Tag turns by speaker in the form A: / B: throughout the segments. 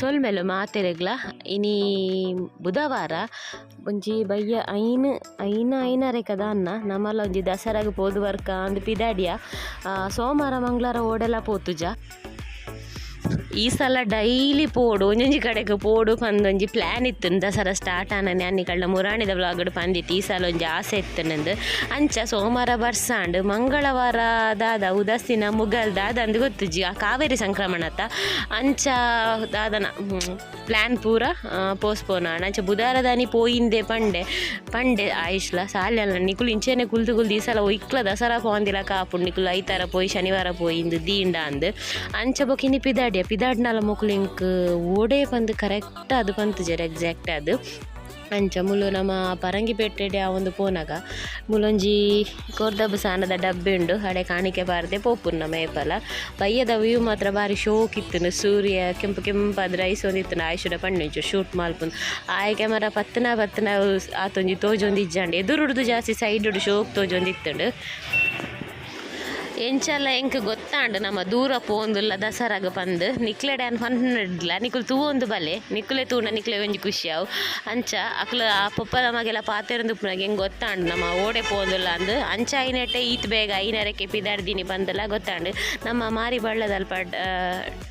A: ಸೊಲ್ಮೆಲು ಮಾತೆರೆಗ್ಲ. ಇನಿ ಬುಧವಾರ ಒಂಜಿ ಬಯ್ಯ ಐನ್ ಐನ ಐನರೆಕದ ಅನ್ನ ನಮಲ ಒಂಜಿ ದಸರಾಗ್ ಪೋದು ವರ್ಕ ಅಂದ್ ಪಿದಾಡಿಯ. ಸೋಮಾರ ಮಂಗಳಾರ ಓಡೆಲ ಪೋತುಜ. ಈ ಸಲ ಡೈಲಿ ಪೋಡು ಒಂಜೊಂಜಿ ಕಡೆಗ್ ಪೋಡು ಪಂದೊಂಜಿ ಪ್ಲ್ಯಾನ್ ಇತ್ತು. ದಸರಾ ಸ್ಟಾರ್ಟ್ ಆನನೆ ಅನ್ನಿಕಲ್ನ ಮುರಾಣಿದ ವ್ಲಾಗ್ಡ್ ಪಂದಿತ್ತು, ಈ ಸಲ ಒಂಜಿ ಆಸೆ ಇತ್ತುಂದು. ಅಂಚ ಸೋಮಾರ ಬರ್ಸಾಂಡ್, ಮಂಗಳವಾರ ದಾದ ಉದಾಸೀನ ಮುಗಲ್ ದಾದ ಅಂದ್ ಗೊತ್ತುಜಿ, ಆ ಕಾವೇರಿ ಸಂಕ್ರಮಣತ ಅಂಚ ದಾದನ ಪ್ಲ್ಯಾನ್ ಪೂರ ಪೋಸ್ಟ್ಪೋನ್ ಆಂಡ್. ಅಂಚ ಬುಧಾರದಾನಿ ಪೋಯಿಂದೆ ಪಂಡೆ ಪಂಡೆ ಆಯುಷ್ಲ ಸಾಲ್ಯಲ್ಲ ನಿಕುಲು ಇಂಚೆನೆ ಕುಲ್ದು ಕುಲ್ದು ಈ ಸಲ ಒಯ್ಕ್ಲ ದಸರಾ ಪೋಂದಿಲ ಕಾಪುಂಡು, ನಿಕುಲು ಐತಾರ ಪೋಯಿ ಶನಿವಾರ ಪೋಯಿಂದು ದೀಂಡ ಅಂದ್. ಅಂಚ ಬೊಕ ಇನಿ ಪಿದಾಡಿಯ ಪಿದಾಡ್ನಾಲ ಮೊಕುಲು ಎಂಕ್ ಓಡೆ ಪಂದ್ ಕರೆಕ್ಟ್ ಅದು ಪಂತುಜೆರ್ ಎಕ್ಸಾಕ್ಟ್ ಅದು. ಅಂಚ ಮುಲು ನಮ ಪರಂಗಿಪೇಟೆಡೆ ಆವೊಂದು ಪೋನಗ ಮುಲೊಂಜಿ ಕೋರ್ದಬ್ಬು ಸಾನದ ಡಬ್ಬೆ ಉಂಡು, ಅಡೆ ಕಾಣಿಕೆ ಪಾರ್ದೆ ಪೋಪುನು ನಮ ಏಪಲ. ಬಯ್ಯದ ವ್ಯೂ ಮಾತ್ರ ಬಾರಿ ಶೋಕ್ ಇತ್ತುಂಡು, ಸೂರ್ಯ ಕೆಂಪು ಕೆಂಪಾದ್ ರೈಸೊಂದಿತ್ತುಂಡು. ಆಯುಷುಡ ಪಂಡುಂಚು ಶೂಟ್ ಮಲ್ಪುಂಡು, ಆಯೆ ಕ್ಯಾಮರಾ ಪತ್ತನ ಪತ್ತನ ಆತೊಂಜಿ ತೋಜೊಂದು ಇಜ್ಜಾಂಡ್, ಎದುರುಡ್ದು ಜಾಸ್ತಿ ಸೈಡ್ ಶೋಕ್ ತೋಜೊಂದಿತ್ತುಂಡು. ಎಂಚಲ ಎಂಕ್ ಗೊತ್ತಾಂಡ್ ನಮ ದೂರ ಪೋಂದುಲ್ಲ ದಸರಾಗ್ ಪಂದ್. ನಿಕ್ಲೆಡ ಯಾನ್ ಪನ್ನಿಡ್ಲ ನಿಕುಲು ತೂವೊಂದು ಬಲೆ, ನಿಕುಲೆ ತೂಂಡ ನಿಕ್ಲೆ ಒಂಜಿ ಖುಷಿ ಆವು. ಅಂಚ ಅಕ್ಲು ಆ ಪೊಪ್ಪದ ಮಗೆಲ ಪಾತೆರೊಂದು ಉಪ್ಪುನಗ ಎಂಕ್ ಗೊತ್ತಾಂಡ್ ನಮ ಓಡೆ ಪೋಂದುಲ್ಲ ಅಂದ್. ಅಂಚ ಐನೆಟೆ ಈತ್ ಬೇಗ ಐನರಕ್ಕೆ ಪಿದಾಡ್ದಿನಿ ಪಂದಲ ಗೊತ್ತಾಂಡ್. ನಮ್ಮ ಮಾರಿ ಬಳ್ಳದಲ್ಪ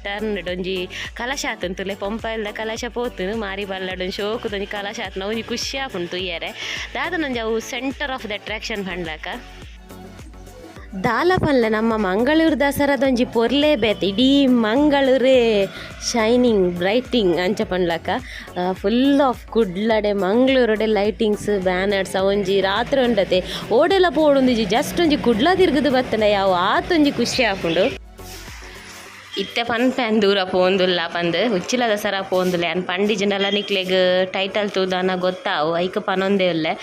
A: ಟರ್ನ್ ಒಂಜಿ ಕಲಶ ಆತುಂತುಲೆ, ಪೊಂಪೈಲ್ದ ಕಲಶ ಪೋತುನು ಮಾರಿ ಬಳ್ಳಡ್ ಒಂಜಿ ಶೋಕುದ ಒಂಜಿ ಕಲಶ ಆತುಂಡ ಒಂಜಿ ಖುಷಿ ಆಪುಂಡು ತೂಯೆರೆ. ದಾದನೊಂಜಿ ಅವು ಸೆಂಟರ್ ಆಫ್ ದ ಅಟ್ರಾಕ್ಷನ್ ಪಂಡ್ಲಕ. ದಾಲ ಪನ್ಲೆ ನಮ್ಮ ಮಂಗಳೂರು ದಸರಾದೊಂಜಿ ಪೊರ್ಲೆ ಬೇತೆ, ಇಡೀ ಮಂಗಳೂರೇ ಶೈನಿಂಗ್ ಬ್ರೈಟಿಂಗ್ ಅಂಚ ಪನ್ಲಕ. ಫುಲ್ ಆಫ್ ಕುಡ್ಲಡೆ ಮಂಗಳೂರುಡೆ ಲೈಟಿಂಗ್ಸ್ ಬ್ಯಾನರ್ಸ್ ಅವೊಂಜಿ ರಾತ್ರೆ ಉಂಡತೆ ಓಡೆಲ ಪೋಡುಂದಿಜಿ, ಜಸ್ಟ್ ಒಂಜಿ ಕುಡ್ಲ ತಿರ್ಗುದು ಬತ್ತಂಡ ಯಾವು ಆತೊಂಜಿ ಖುಷಿ ಆಪುಂಡು. ಇತ್ತೆ ಪನ್ಪೆ ದೂರ ಪೋಂದುಲ್ಲ ಪಂದ್, ಉಚ್ಚಿಲ ದಸರಾ ಪೋಂದುಲ್ಲ ಯಾನ್ ಪಂಡಿಜಿಂಡಲ ನಿಕ್ಲೆಗ್ ಟೈಟಲ್ ತೂದಾನ ಗೊತ್ತಾವು, ಐಕ್ ಪನೊಂದೇ ಉಲ್ಲೆ.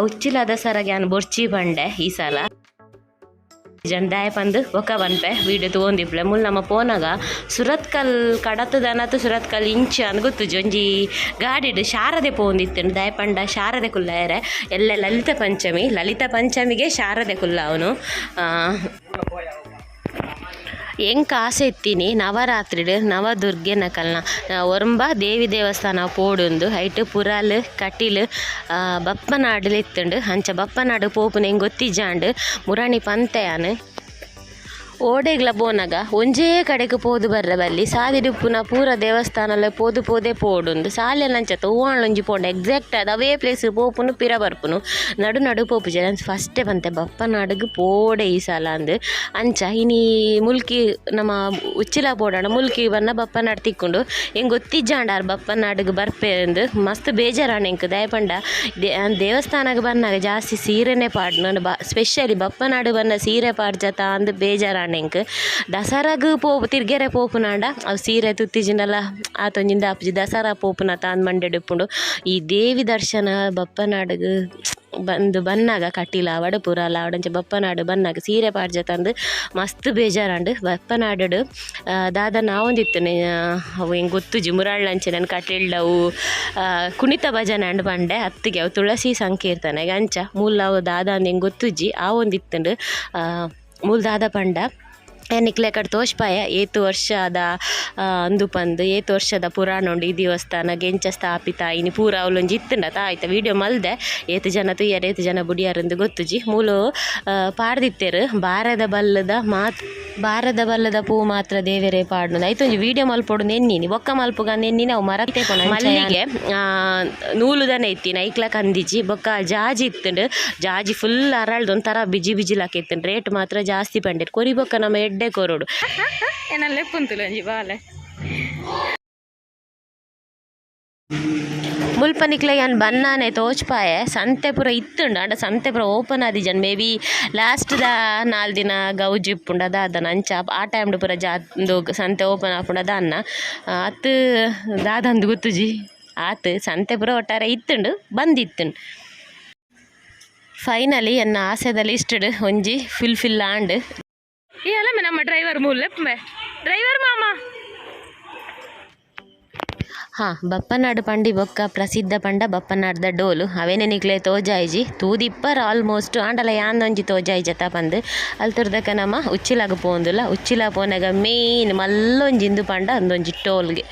A: ಉಚ್ಚಿಲ ದಸರಾಗ್ ಯಾನ್ ಬೊರ್ಚಿ ಪಂಡೆ ಈ ಸಲ ದಾಯೆ ಪಂದ್ ಬೊಕ ಪನ್ಪೆ, ವೀಡಿಯೋ ತೂವೊಂದಿಪ್ಪುಲೆ. ಮುಲ್ ನಮ ಪೋನಗ ಸುರತ್ಕಲ್ ಕಡತದನತ್ ಸುರತ್ಕಲ್ ಇಂಚ ಅಂದ್ ಗೊತ್ತುಜಿ, ಒಂಜಿ ಗಾಡಿಡ್ ಶಾರದೆ ಪೋವೊಂದಿತ್ತುಂಡು. ದಾಯೆ ಪಂಡ ಶಾರದೆ ಕುಲ್ಲಾಯೆರೆ ಎಲ್ಲೆ ಲಲಿತ ಪಂಚಮಿ, ಲಲಿತ ಪಂಚಮಿಗೆ ಶಾರದೆ ಕುಲ್ಲಾವುನು. ಎಂಕ್ ಆಸೆ ಇತ್ತೀನಿ ನವರಾತ್ರಿಡ್ ನವದುರ್ಗೆನ ಕಲ್ನ ಒರಂಬ ದೇವಿ ದೇವಸ್ಥಾನ ಪೋಡುಂದು. ಐಟ್ ಪುರಾಲ್ ಕಟೀಲ್ ಬಪ್ಪನಾಡುಲ ಇತ್ತುಂಡು. ಅಂಚ ಬಪ್ಪನಾಡು ಪೋಪುನ ಎಂಕ್ ಗೊತ್ತಿಜ್ಜಾಂಡ್, ಮುರಾಣಿ ಪಂತೆ ಯಾನ್. ಓಡೆಗ್ಲ ಪೋನಗ ಒಂಜೇ ಕಡೆಕ್ ಪೋದು ಬರ್ರೆ ಬಲ್ಲಿ, ಸಾದಿಡ್ ಉಪ್ಪುನ ಪೂರ ದೇವಸ್ಥಾನಲ ಪೋದು ಪೋದೇ ಪೋಡುಂದು. ಸಾಲೆಲ ಅಂಚ ಒವ್ವಾಂಡ ಒಂಜಿ ಪೋಂಡ ಎಕ್ಸಾಕ್ಟ್ ಆದ್ ಅವೇ ಪ್ಲೇಸ್ ಪೋಪುನು ಪಿರ ಬರ್ಪುನು, ನಡು ನಡು ಪೋಪುಜೆರ್. ಅಂಚ ಫಸ್ಟೇ ಪಂತೆ ಬಪ್ಪನಾಡುಗ್ ಪೋಡೆ ಈ ಸಲ ಅಂದ್. ಅಂಚ ಇನಿ ಮುಲ್ಕಿ ನಮ ಉಚ್ಚಿಲ ಪೋಡಾಂಡ ಮುಲ್ಕಿ ಬನ್ನ ಬಪ್ಪನಾಡ್ ತಿಕ್ಕುಂಡು. ಎಂಕ್ ಗೊತ್ತಿಜ್ಜಾಂಡ ಆರ್ ಬಪ್ಪನಾಡುಗ್ ಬರ್ಪೆಂದ್, ಮಸ್ತ್ ಬೇಜಾರಾಂಡ್ ಎಂಕ್. ದಾಯೆ ಪಂಡ ದೇವಸ್ಥಾನಗ್ ಬನ್ನಗ ಜಾಸ್ತಿ ಸೀರೆನೆ ಪಾಡ್ನ, ಸ್ಪೆಷಲಿ ಬಪ್ಪನಾಡು ಬನ್ನ ಸೀರೆ ಪಾಡ್ಜತ ಅಂದ್ ಬೇಜಾರಾಂಡ್ ಎಂಕ್. ದಸರಾಗ್ ತಿರ್ಗೆರೆ ಪೋಪುನಾಂಡ ಅವು ಸೀರೆ ತುತ್ತಿಜಿಂಡಲ ಆತೊಂಜಿ ಆಪುಜಿ, ದಸರಾ ಪೋಪುನತ ಅಂದ್ ಮಂಡೆಡ್ ಉಪ್ಪುಂಡು. ಈ ದೇವಿ ದರ್ಶನ ಬಪ್ಪನಾಡುಗ್ ಬಂದು ಬನ್ನಗ ಕಟೀಲ್ ಆವಡ್ ಪುರಾಲ್ ಆವಡ್ ಅಂಚ ಬಪ್ಪನಾಡು ಬನ್ನಗ ಸೀರೆ ಪಾಡ್ಜತಂದ್ ಮಸ್ತ್ ಬೇಜಾರಾಂಡ್. ಬಪ್ಪನಾಡುಡ್ ದಾದನ ಆವೊಂದಿತ್ತುಂಡು, ಅವು ಎಂಕ್ ಗೊತ್ತುಜಿ. ಮುರಾಳ್ ಅಂಚನೆ ಕಟೀಲ್ಡ್ ಅವು ಕುಣಿತ ಭಜನೆ ಅಂಡ್ ಪಂಡೆ ಅತ್ತಿಗೆ ಅವು ತುಳಸಿ ಸಂಕೀರ್ತನೆಗ್ ಅಂಚ ಮೂಲ ಅವು ದಾದ ಅಂದ್ ಎಂಕ್ ಗೊತ್ತುಜಿ ಆವೊಂದಿತ್ತುಂಡು. ಮೂಲು ದಾದ ಪಂಡ ಯಾನ್ ನಿಕ್ಲೆ ಕಡೆ ತೋಜ್ಪಾಯ ಏತ್ ವರ್ಷದ ಅಂದು ಪಂದ್, ಏತ್ ವರ್ಷದ ಪುರಾಣ ಉಂಡು ಈ ದೇವಸ್ಥಾನಗ್, ಎಂಚ ಸ್ಥಾಪಿತ ಇನಿ ಪೂರ ಅವ್ಲೊಂಜಿ ಇತ್ತುಂಡತ ಐತ ವೀಡಿಯೋ ಮಲ್ದೆ. ಏತ್ ಜನ ತೂಯೆರ್ ಏತ್ ಜನ ಬುಡಿಯರ್ ಗೊತ್ತುಜಿ. ಮೂಲು ಪಾಡ್ದಿತ್ತೆರ್ ಬಾರದ ಬಲ್ಲದ ಮಾತ್ ಬಾರದ ಬಲ್ಲದ ಪೂ ಮಾತ್ರ ದೇವೆರೆ ಪಾಡ್ನು. ಐತ ಒಂಜಿ ವೀಡಿಯೋ ಮಲ್ಪೊಡು ಎನ್ನಿನಿ, ಬೊಕ್ಕ ಮಲ್ಪುಗ ಎನ್ನಿನಿ, ಅವು ಮರತೆ ಪೋಂಡು. ಮಲ್ಲಿಗೆ ನೂಲುದನೆ ಇತ್ತಿನ ಐಕ್ಲ ಕಂದಿಜಿ. ಬೊಕ್ಕ ಜಾಜಿ ಇತ್ತುಂಡು, ಜಾಜಿ ಫುಲ್ ಅರಳ್ದು ಒಂಥರ ಬಿಜಿ ಬಿಜಿ ಲಾಕ ಇತ್ತುಂಡು. ರೇಟ್ ಮಾತ್ರ ಜಾಸ್ತಿ ಪಂಡೆರ್. ಕೊರಿ ಬೊಕ್ಕ ನಮ ಎಡ್ಡೆ ಕೊರೊಡು.
B: ಎನ್ನ ಲೆಪ್ಪುಂತುಲು ಒಂಜಿ ಬಾಲೆ.
A: ಮುಲ್ಪ ನಿಕ್ಲೆ ಯಾನ್ ಬನ್ನಾನೆ ತೋಜ್ಪಾಯೆ ಸಂತೆ ಪೂರ ಇತ್ತುಂಡು, ಆಂಡ ಸಂತೆ ಪೂರ ಓಪನ್ ಆದಿಜಾಂಡ್. ಮೇ ಬಿ ಲಾಸ್ಟ್ ದ 4 ದಿನ ಗೌಜಿ ಇಪ್ಪುಂಡು ದಾದನ ಅಂಚ ಆ ಟೈಮ್ಡ್ ಪೂರ ಉಂದು ಸಂತೆ ಓಪನ್ ಆಪುಂಡು ದಾನ್ನ ಅತ್ ದಾದಂದ್ ಗೊತ್ತುಜಿ. ಆತ್ ಸಂತೆ ಪೂರ ಒಟ್ಟಾರೆ ಇತ್ತುಂಡು, ಬಂದಿತ್ತುಂಡು. ಫೈನಲಿ ಎನ್ನ ಆಸೆದ ಲಿಸ್ಟ್ಡ್ ಒಂಜಿ ಫುಲ್ಫಿಲ್ ಆಂಡ್.
B: ಈ ಅಲ್ಲಮೆ ನಮ್ಮ ಡ್ರೈವರ್ ಮೂಲು ಲೆಪ್ಪುಂಬೆ ಡ್ರೈವರ್ ಮಾಮ.
A: ಹಾ ಬಪ್ಪನಾಡು ಪಂಡಿ ಬೊಕ್ಕ ಪ್ರಸಿದ್ಧ ಪಂಡ ಬಪ್ಪನಾಡ್ದ ಡೋಲು ಅವೇನೆ ನಿಕ್ಲೆ ತೋಜಾಯಿಜಿ ತೂದಿಪ್ಪರ್ ಆಲ್ಮೋಸ್ಟ್ ಆಂಡಲ ಯಾನೊಂಜಿ ತೋಜಾಯಿಜತ ಪಂದ್ ಅಲ್ತುರ್ದಕ ನಮ ಉಚ್ಚಿಲಾಗ ಪೋಂದುಲ್ಲ ಉಚ್ಚಿಲ ಪೋನಗ ಮೇನ್ ಮಲ್ಲೊಂಜಿ ಇಂದು ಪಂಡ ಅಂದೊಂಜಿ ಟೋಲ್ಗೆ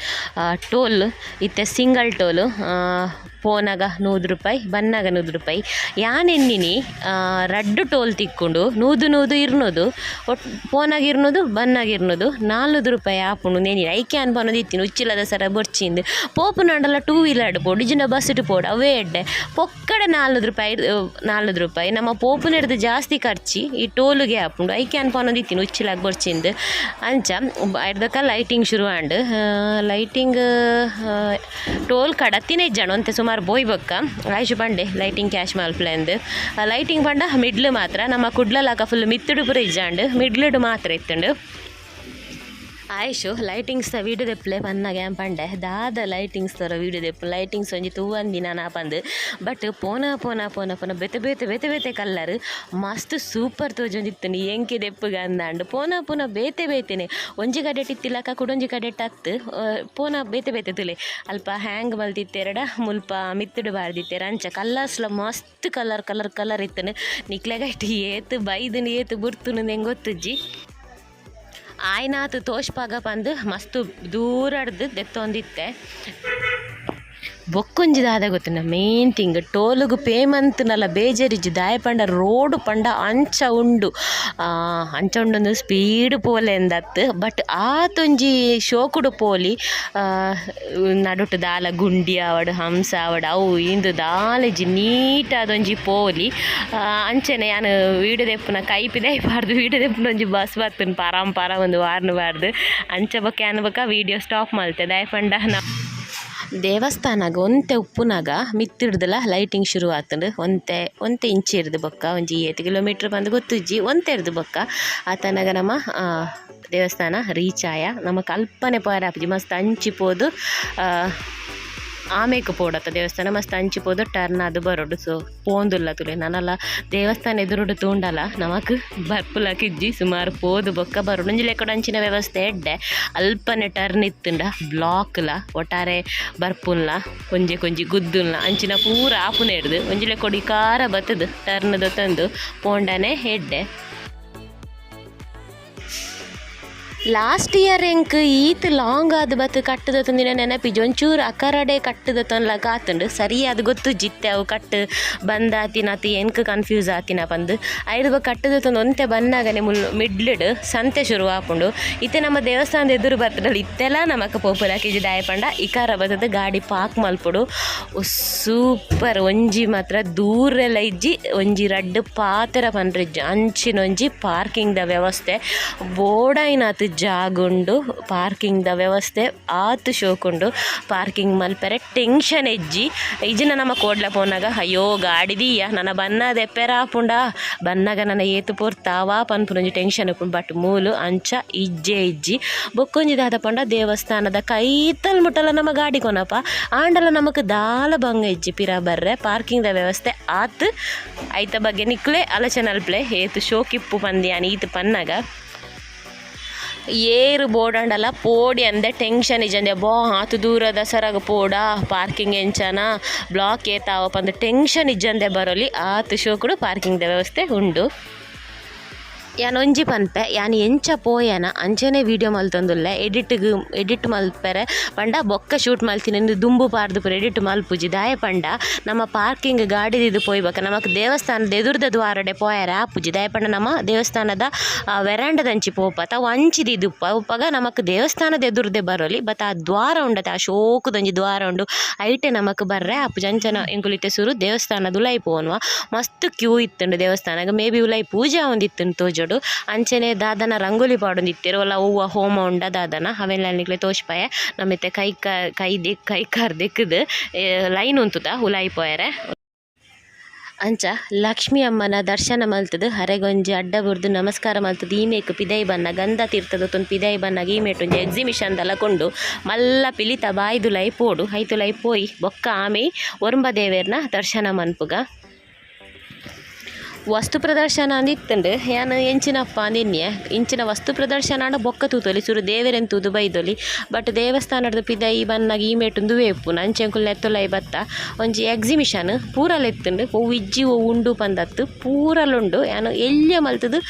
A: ಟೋಲ್ ಇತ್ತೆ ಸಿಂಗಲ್ ಟೋಲು ಪೋನಗ 100 ರೂಪಾಯಿ ಬನ್ನಗ 100 ರೂಪಾಯಿ ಯಾನ್ ಎನ್ನಿನಿ ರಡ್ಡು ಟೋಲ್ ತಿಕ್ಕುಂಡು 100 100 200 ಒಟ್ ಪೋನಾಗ 200 ಬನ್ನಾಗ 200 400 ರೂಪಾಯಿ ಆಪುಂಡು ನೇನಿ ಐಕೆ ಅನ್ಪನೊಂದಿತ್ತಿನಿ ಉಚ್ಚಿಲದ ಸರ ಬೊರ್ಚಿಂದು ಪೋಪುನಾಂಡಲ ಟೂ ವೀಲರ್ ಪೋಡು ಇಜ್ಜಿಂಡ ಬಸ್ಸುಡು ಪೋಡು ಅವೇ ಎಡ್ಡೆ ಪೊಕ್ಕಡೆ 400 ರೂಪಾಯಿ 400 ರೂಪಾಯಿ ನಮ್ಮ ಪೋಪುನೆಡ್ದು ಜಾಸ್ತಿ ಖರ್ಚಿ ಈ ಟೋಲುಗೆ ಆಪುಂಡು ಐಕೆ ಅನ್ಪನೊಂದಿತ್ತಿನಿ ಉಚ್ಚಿಲಾಗ ಬೊರ್ಚಿಂದು ಅಂಚ ಐರ್ದಕ ಲೈಟಿಂಗ್ ಶುರು ಆಂಡ್ ಲೈಟಿಂಗ್ ಟೋಲ್ ಕಡತಿನ ಇಜ್ಜಾಂಡ್ ಒಂತೆ ಸುಮಾರು ಬೋಯ್ ಬೊಕ್ಕ ಆಯುಷ್ ಪಂಡೆ ಲೈಟಿಂಗ್ ಕ್ಯಾಶ್ ಮಲ್ಪುಲೆಂದ್ ಲೈಟಿಂಗ್ ಪಂಡ ಮಿಡ್ಲ್ ಮಾತ್ರ ನಮ್ಮ ಕುಡ್ಲಲಾಕ ಫುಲ್ ಮಿತ್ತುಡು ಪೂರ ಇಜ್ಜಾಂಡ್ ಮಿಡ್ಲುಡು ಮಾತ್ರ ಇತ್ತುಂಡು ಆಯುಷು ಲೈಟಿಂಗ್ಸ್ ದ ವೀಡಿಯೋ ದೆಪ್ಪುಲೆ ಪನ್ನಗ ಯಾನ್ ಪಂಡೆ ದಾದ ಲೈಟಿಂಗ್ಸ್ ತರ ವೀಡಿಯೋ ದೆಪ್ಪು ಲೈಟಿಂಗ್ಸ್ ಒಂಜಿ ತೂವಂದಿನ ನಾ ಪಂದ್ ಬಟ್ ಪೋನ ಪೋನ ಪೋನ ಪೋನ ಬೇತೆ ಬೇತೆ ಬೇತೆ ಬೇತೆ ಕಲ್ಲರ್ ಮಸ್ತ್ ಸೂಪರ್ ತೋಜೊಂದಿತ್ತುಂಡು ಎಂಕೆ ದೆಪ್ಪುಗ ಅಂದಾಂಡ್ ಪೋನ ಪೋನ ಬೇತೆ ಬೇತೆನೆ ಒಂಜಿ ಕಡೆಟ್ ಇತ್ತಿಲಕ ಕುಡೊಂಜಿ ಕಡೆಟ್ ಅತ್ತ್ ಪೋನ ಬೇತೆ ಬೇತೆ ತುಲೆ ಅಲ್ಪ ಹ್ಯಾಂಗ್ ಮಲ್ತಿತ್ತೆರಡ ಮುಲ್ಪ ಮಿತ್ತುಡು ಬಾರ್ದಿತ್ತೆರ್ ಅಂಚ ಕಲ್ಲರ್ಸ್ಲ ಮಸ್ತ್ ಕಲರ್ ಕಲರ್ ಕಲರ್ ಇತ್ತುಂಡು ನಿಕ್ಲೆಗ್ ಐಟ್ ಏತ್ ಬೈದುಂಡು ಏತ್ ಬುರ್ತುಂಡು ಎಂಕ್ ಗೊತ್ತುಜ್ಜಿ ಆಯ್ನಾತ್ ತೋಷ್ಪಾಗ ಪಂದ್ ಮಸ್ತ್ ದೂರಡ್ದು ದೆತ್ತೊಂದಿತ್ತೆ ಬೊಕ್ಕೊಂಜಿ ದಾದ ಗೊತ್ತುಂಡ ಮೇನ್ ತಿಂಗ್ ಟೋಲುಗು ಪೇ ಮಂತ್ನಲ ಬೇಜಾರಿಜ್ಜಿ ದಾಯೆ ಪಂಡ ರೋಡ್ ಪಂಡ ಅಂಚ ಉಂಡು ಅಂಚ ಉಂಡೊಂದು ಸ್ಪೀಡ್ ಪೋಲೆಂದತ್ತು ಬಟ್ ಆತೊಂಜಿ ಶೋಕುಡು ಪೋಲಿ ನಡುಟು ದಾಲ ಗುಂಡಿ ಆವಡ್ ಹಂಸ ಆವಡ್ ಅವು ಇಂದು ದಾಲ ಇಜ್ಜಿ ನೀಟಾದೊಂಜಿ ಪೋಲಿ ಅಂಚನೆ ಯಾನ್ ವೀಡಿಯೋ ದೆಪ್ಪುನ ಕೈ ಪಿದಾಯಿ ಪಾಡ್ದು ವೀಡಿಯೋ ದೆಪ್ಪುನ ಒಂಜಿ ಬಸ್ ಬತ್ತುಂಡು ಪರಂ ಪರ ಒಂದು ವಾರ್ನ್ ಬಾರ್ದು ಅಂಚ ಬೊಕ್ಕ ಯಾನ್ ಬೊಕ್ಕ ವೀಡಿಯೋ ಸ್ಟಾಪ್ ಮಲ್ತೆ ದಾಯೆ ಪಂಡ ದೇವಸ್ಥಾನಗ್ ಒಂತೆ ಉಪ್ಪುನಗ ಮಿತ್ತಿಡ್ದಲ ಲೈಟಿಂಗ್ ಶುರು ಆತುಂಡು ಒಂತೆ ಒಂತೆ ಇಂಚಿ ಇರ್ದು ಬೊಕ್ಕ ಒಂಜಿ ಏತ್ ಕಿಲೋಮೀಟರ್ ಪಂದ್ ಗೊತ್ತುಜ್ಜಿ ಒಂತೆ ಇರ್ದು ಬೊಕ್ಕ ಆತನಗ ನಮ ದೇವಸ್ಥಾನ ರೀಚ್ ಆಯ ನಮಕ್ ಅಲ್ಪನೆ ಪೋಯೆರೆ ಆಪುಜಿ ಮಸ್ತ್ ಅಂಚಿ ಪೋದು ಆಮೇಕ್ ಪೋಡತ್ತ ದೇವಸ್ಥಾನ ಮಸ್ತ್ ಅಂಚಿ ಪೋದು ಟರ್ನ್ ಆದ್ ಬರೊಡು ಸೊ ಪೋಂದುಲ್ಲ ತುಲೆ ನನಲ ದೇವಸ್ಥಾನ ಎದುರುಡು ತೂಂಡಲ ನಮಕ್ ಬರ್ಪುಲಕ ಇಜ್ಜಿ ಸುಮಾರು ಪೋದು ಬೊಕ್ಕ ಬರೊಡು ಒಂಜಿ ಲೆಕ್ಕಡ್ ಅಂಚಿನ ವ್ಯವಸ್ಥೆ ಎಡ್ಡೆ ಅಲ್ಪನೆ ಟರ್ನ್ ಇತ್ತುಂಡ ಬ್ಲಾಕ್ಲ ಒಟ್ಟಾರೆ ಬರ್ಪುನ್ಲ ಒಂಜಿ ಕೊಂಜಿ ಗುದ್ದುನ್ಲ ಅಂಚಿನ ಪೂರ ಆಪುನ ಹಿಡ್ದು ಒಂಜಿ ಲೆಕ್ಕೊಡು ಇಕಾರ ಬತ್ತುದು ಟರ್ನ್ ದೊತ್ತೊಂದು ಪೋಂಡನೆ ಎಡ್ಡೆ ಲಾಸ್ಟ್ ಇಯರ್ ಎಂಕ್ ಈತ್ ಲಾಂಗ್ ಆದ್ ಬತ್ತ್ ಕಟ್ಟುದ ತುಂದಿನ ನೆನಪಿಜ್ಜಿ ಒಂಚೂರು ಅಕರಡೆ ಕಟ್ಟುದ ತೊನ್ಲಕ ಆತುಂಡು ಸರಿಯಾದ್ ಗೊತ್ತುಜ್ಜಿ ಅವು ಕಟ್ಟು ಬಂದಾತಿನ ಅತ್ ಎಂಕ್ ಕನ್ಫ್ಯೂಸ್ ಆತಿನ ಪಂದ್ ಐದು ಬೊಕ್ಕ ಕಟ್ಟುದ ತೊಂದು ಒಂತೆ ಬನ್ನಗನೆ ಮುಲ್ ಮಿಡ್ಲ್ಡ್ ಸಂತೆ ಶುರು ಆಪುಂಡು ಇತ್ತೆ ನಮ್ಮ ದೇವಸ್ಥಾನದ ಎದುರು ಬರ್ತದಲ್ಲ ಇತ್ತೆಲ ನಮಕ್ ಪೋಪುಲಕ ಇಜ್ಜಿ ದಾಯೆ ಪಂಡ ಇಕಾರ ಬತ್ತುದು ಗಾಡಿ ಪಾರ್ಕ್ ಮಲ್ಪೊಡು ಸೂಪರ್ ಒಂಜಿ ಮಾತ್ರ ದೂರೆಲ ಇಜ್ಜಿ ಒಂಜಿ ರಡ್ಡ್ ಪಾತೆರ ಪನ್ರೆ ಇಜ್ಜಿ ಅಂಚಿನೊಂಜಿ ಪಾರ್ಕಿಂಗ್ ದ ವ್ಯವಸ್ಥೆ ಬೋಡಾಯಿನಾತ್ ಜಾಗ ಉಂಡು ಪಾರ್ಕಿಂಗ್ ದ ವ್ಯವಸ್ಥೆ ಆತ್ ಶೋಕುಂಡು ಪಾರ್ಕಿಂಗ್ ಮಲ್ಪೆರೆ ಟೆನ್ಷನ್ ಇಜ್ಜಿ ಇಜ್ಜಿಂಡ ನಮ ಕೋಡ್ಲ ಪೋನಗ ಅಯ್ಯೋ ಗಾಡಿ ದೀಯ ನನ ಬನ್ನದ ಎಪ್ಪೆರ ಆಪುಂಡ ಬನ್ನಗ ನನ ಏತ್ ಪೊರ್ತಾವ ಪನ್ಪುನೊಂಜಿ ಟೆನ್ಷನ್ ಉಪ್ಪುಂಡು ಬಟ್ ಮೂಲು ಅಂಚ ಇಜ್ಜೆ ಇಜ್ಜಿ ಬೊಕ್ಕೊಂಜಿ ದಾದ ಪಂಡ ದೇವಸ್ಥಾನದ ಕೈತಲ್ ಮುಟ್ಟಲ ನಮ ಗಾಡಿ ಕೊನಪ ಆಂಡಲ ನಮಕ್ ದಾಲ ಬಂಗ ಇಜ್ಜಿ ಪಿರ ಬರ್ರೆ ಪಾರ್ಕಿಂಗ್ ದ ವ್ಯವಸ್ಥೆ ಆತ್ ಐತ ಬಗ್ಗೆ ನಿಕ್ಲೆ ಆಲೋಚನೆ ಮಲ್ಪುಲೆ ಏತ್ ಶೋಕಿಪ್ಪು ಪಂದ್ ಯಾನ್ ಈತ್ ಪನ್ನಗ ಏರು ಬೋಡಾಂಡಲ ಪೋಡಿ ಅಂದೆ ಟೆನ್ಷನ್ ಇಜ್ಜಂದೆ ಅಬ್ಬಾ ಆತ್ ದೂರ ದಸರಾಗ್ ಪೋಡಾ ಪಾರ್ಕಿಂಗ್ ಎಂಚನ ಬ್ಲಾಕ್ ಏತಾವ ಪಂದ್ ಟೆನ್ಷನ್ ಇಜ್ಜಂದೆ ಬರೊಲಿ ಆತ್ ಶೋಕುಡು ಪಾರ್ಕಿಂಗ್ ದ ವ್ಯವಸ್ಥೆ ಉಂಡು ಯಾನ್ ಒಂಜಿ ಪನ್ಪೆ ಯಾನ್ ಎಂಚ ಪೋಯೆನ ಅಂಚನೆ ವೀಡಿಯೋ ಮಲ್ತೊಂದುಲ್ಲೆ ಎಡಿಟ್ಗ್ ಎಡಿಟ್ ಮಲ್ಪೆರೆ ಪಂಡ ಬೊಕ್ಕ ಶೂಟ್ ಮಲ್ತಿನಿ ದುಂಬು ಪಾಡ್ದ್ ಪೂರ ಎಡಿಟ್ ಮಲ್ಪುಜಿ ದಾಯೆ ಪಂಡ ನಮ್ಮ ಪಾರ್ಕಿಂಗ್ ಗಾಡಿ ದೀದ್ ಪೋಯಿಬೊಕ್ಕ ನಮಕ್ ದೇವಸ್ಥಾನದ ಎದುರುದ ದ್ವಾರಡೆ ಪೋಯೆರೆ ಆಪುಜಿ ದಾಯೆ ಪಂಡ ನಮ ದೇವಸ್ಥಾನದ ವೆರಾಂಡದಂಚಿ ಪೋಪತ ಅವು ಅಂಚಿ ದೀದ್ ಉಪ್ಪ ಉಪ್ಪಗ ನಮಕ್ ದೇವಸ್ಥಾನದ ಎದುರುದೆ ಬರೊಲಿ ಬಟ್ ಆ ದ್ವಾರ ಉಂಡತೆ ಆ ಶೋಕುದೊಂಜಿ ದ್ವಾರ ಉಂಡು ಐಟೆ ನಮಕ್ ಬರ್ರೆ ಆಪುಜಿ ಅಂಚನ ಎಂಕುಲು ಇತ್ತೆ ಸುರು ದೇವಸ್ಥಾನದ ಉಲಾಯಿ ಪೋವೊನ್ವ ಮಸ್ತ್ ಕ್ಯೂ ಇತ್ತುಂಡು ದೇವಸ್ಥಾನಗ್ ಮೇ ಬಿ ಉಲಾಯಿ ಪೂಜೆ ಆವೊಂದಿತ್ತುಂಡು ತೋಜೊಡು ಅಂಚನೆ ದಾದನ ರಂಗೋಲಿ ಪಾಡೊಂದಿತ್ತೆರ್ ಒಲ ಒವ್ವ ಹೋಮ ಉಂಡ ದಾದನ ಅವೆನ್ಲ ನಿಕ್ಲೆ ತೋಜ್ಪಾಯೆ ನಮಿತ್ತೆ ಕೈ ಕೈ ದೆಕ್ ಕೈ ಕಾರ್ ದೆಕ್ಕುದು ಲೈನ್ ಉಂತುದ ಉಲಾಯಿ ಪೋಯೆರೆ ಅಂಚ ಲಕ್ಷ್ಮೀ ಅಮ್ಮನ ದರ್ಶನ ಮಲ್ತುದು ಅರೆಗೊಂಜಿ ಅಡ್ಡ ಬುರ್ದು ನಮಸ್ಕಾರ ಮಲ್ತುದು ಈ ಮೇಕ್ ಪಿದಯಿ ಬನ್ನ ಗಂಧ ತೀರ್ಥದ ತುನ್ ಪಿದಯಿ ಬನ್ನಗ ಈ ಮೇಟ್ ಒಂಜಿ ಎಕ್ಸಿಬಿಷನ್ ದಲ ಕೊಂಡು ಮಲ್ಲ ಪಿಲಿತ ಬಾಯ್ದುಲೈ ಪೋಡು ಐತುಲೈ ಪೋಯಿ ಬೊಕ್ಕ ಆಮೆ ಒರ್ಂಬ ದೇವೆರ್ನ ದರ್ಶನ ಮನ್ಪುಗ. ವಸ್ತು ಪ್ರದರ್ಶನ ಅಂದ್ ಇತ್ತುಂಡು ಯಾನ್ ಎಂಚಿನಪ್ಪ ಅಂದ್ ಇಂಚಿನ ವಸ್ತು ಪ್ರದರ್ಶನ ಆಂಡ ಬೊಕ್ಕ ತೂತೊಲಿ ಸುರು ದೇವೆರೆನ್ ತೂದು ಬೈದೊಲಿ. ಬಟ್ ದೇವಸ್ಥಾನದ ಪಿದಯಿ ಬನ್ನಗ ಈ ಮೇಟುಂದುವೇ ಇಪ್ಪುನು ಅಂಚೆ ಎಂಕುಲು ನೆತ್ತೊಲೈ ಬತ್ತ ಒಂಜಿ ಎಕ್ಸಿಬಿಷನ್ ಪೂರಲ ಇತ್ತುಂಡು. ಒವು ಇಜ್ಜಿ ಒವು ಉಂಡು ಪಂದತ್ತು ಪೂರಲ ಉಂಡು. ಯಾನ್ ಎಲ್ಯ ಮಲ್ತುದು